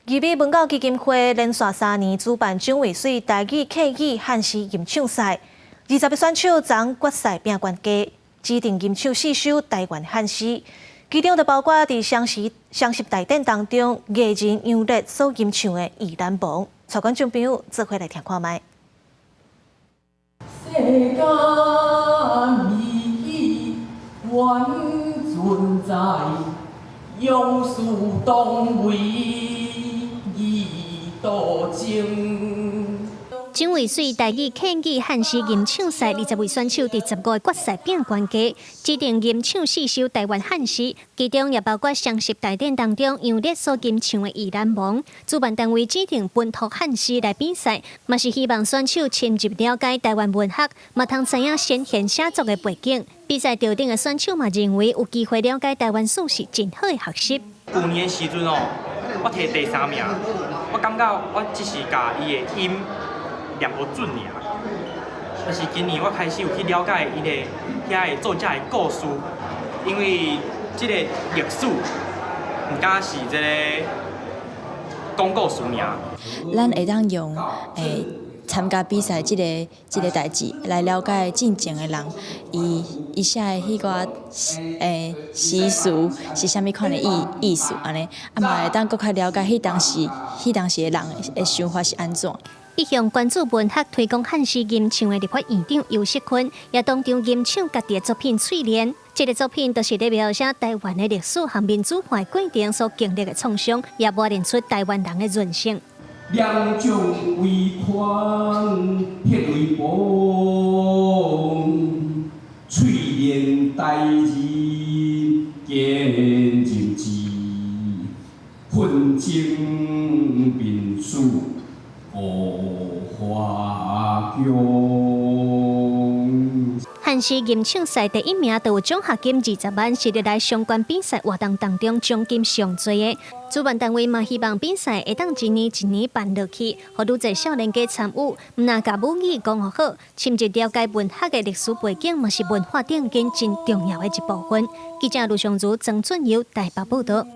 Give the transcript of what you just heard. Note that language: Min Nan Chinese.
義美文教基金會連續3年主辦蔣渭水台語客語漢詩吟唱賽，20個選手爭決賽拼懸低，指定吟唱四首台灣漢詩，其中就包括佇雙十雙十大典當中藝人楊烈所吟唱的《意難忘》。帶觀眾朋友做伙來聽看覓。世間美原存在，勇士當為義道情。蔣渭水台語客語漢詩吟唱賽，20位選手佇15個決賽拼懸低，指定吟唱四首台灣漢詩，其中也包括雙十大典當中楊烈所吟唱的《意難忘》。主辦單位指定本土漢詩來比賽，嘛是希望選手深入了解台灣文學，嘛通知影先賢寫作的背景。比賽場頂的選手嘛認為有機會了解台灣史是真好的學習。舊年的時陣哦，我提第三名，我感覺我只是共伊的音念無準爾，但是今年我開始有去了解伊的遐个作者的故事，因為這個歷史毋敢是這个講故事爾。咱會當用參加比賽這個代誌來了解進前的人，伊伊寫的彼寡詩詞是啥物款的意意思按呢，啊嘛會當閣較了解彼當時的人的想法是按怎。一向關注文學推廣漢詩吟唱的立法院長游錫堃，也當場吟唱家己的作品《翠蓮》。這個作品就是咧描寫台灣的歷史和民主化過程所經歷的創傷，也磨練出台灣人的韌性。兩將為寬，血淚崩，翠蓮待日堅忍志，奮爭民主護華強。漢詩吟唱賽第一名就有獎學金20萬，是歷來相關比賽活動當中獎金上濟的。主辦單位嘛希望比賽會當一年一年辦落去，予愈濟少年家參與，毋但共母語講予好，深入了解文學的歷史背景，嘛是文化奠基真重要的一部分。記者盧尚如、曾俊友台北報道。